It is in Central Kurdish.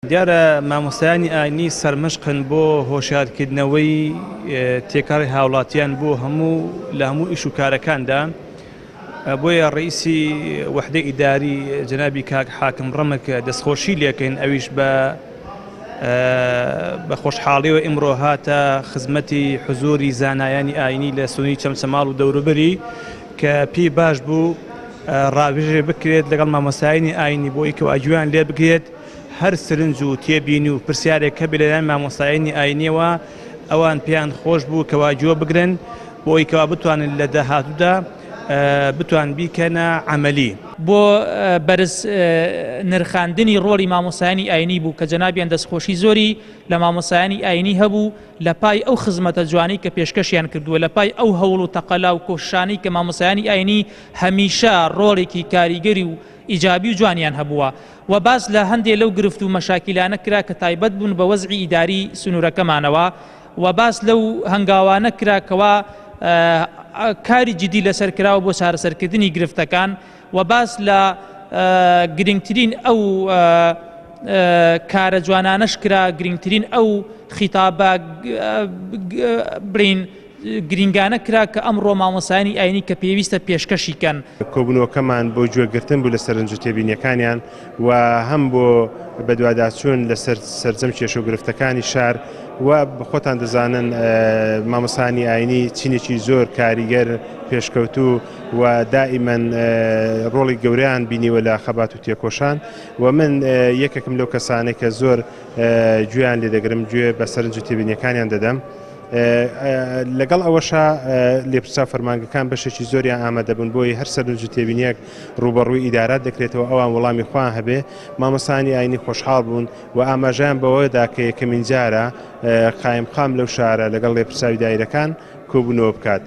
دیارە مامۆستایانی ئاینی سەرمەشقن بۆ هۆشیارکردنەوەی تێکەڵی هاوڵاتیان بۆ هەموو لە هەموو ئیش و کارەکاندا، بۆیە ڕئیسی وەحدەی ئیداری جەنابی کاک حاکم ڕەمک دەستخۆشی لێکەین، ئەویش بە بە خۆشحاڵیەوە ئیمڕۆ هاتە خزمەتی حزوری زانایانی ئاینی لە سنووری چەمچەماڵ و دەوروبەری کە پێی باش بوو ڕاوێژێ بکرێت لەگەڵ مامۆستایانی ئاینی بۆ ئەوی کەوا گوێیان لێ بگرێت. هەر سرنج و تێبینی و پرسیارێک هەبێت لەلایەن مامۆستایانی ئاینیەوە ئەوان پێیان خۆش بوو کەوا گوێ بگرن بۆ ئەوی کەوا بتوانن لە داهاتوودا بتوان بیکەنە عەمەلی. بۆ بەرز نرخاندنی ڕۆڵی مامۆستایانی ئاینی بوو کە جەنابیان دەستخۆشی زۆری لە مامۆستایانی ئاینی هەبوو لە پای ئەو خزمەتە جوانەی کە پێشکەشیان کردووە لە پای ئەو هەوڵ و تەقەلا و کۆششانەی کە مامۆستایانی ئاینی هەمیشە ڕۆڵێکی کاریگەری و ئیجابی و جوانیان هەبووە و باس لە هەندێ لەو گرفت و مەشاکیلانە کرا کە تایبەت بوون بە وەزعی ئیداری سنوورەکەمانەوە و باس لەو هەنگاوانە کرا کەوا کاری جدی لەسەر کراوە بۆ چارەسەرکردنی گرفتەکان و باس لە گرنگترین ئەو کارە جوانانەش کرا، گرنگترین ئەو خیتابە بڵێین گرینگانە کرا کە ئەمڕۆ مامۆستایانی ئاینی کە پێویستە پێشکەشی کەن. کۆبوونەوەکەمان بۆ گوێگرتن بوو لە سەرنج و تێبینییەکانیان و هەم بۆ بەدواداچوون لەسەر سەرجەم کێشە و گرفتەکانی شار و خۆتان دەزانن مامۆستایانی ئاینی چینێکی زۆر کاریگەر، پێشکەوتوو و دائیمەن ڕۆڵی گەورەیان بینیوە لە خەبات و تێکۆشان و من یەکێکم لەو کەسانەی کە زۆر گوێیان لێدەگرم، گوێ بە سەرنج و تێبینییەکانیان دەدەم. لەگەڵ ئەوەشا لێپرسراو فەرمانگەکان بەشێکی زۆریان ئامادەبوون بۆی هەر سەرنج و تێبینیەک ڕووبەڕووی ئیدارات دەکرێتەوە ئەوان وەڵامی خۆیان هەبێ. مامۆستایانی ئاینی خۆشحاڵ بوون و ئاماژەیان بەوەدا کە یەکەمین جارە قایمقام لەو شارە لەگەڵ لێپرسراوی دایرەکان کۆبوونەوە بکات.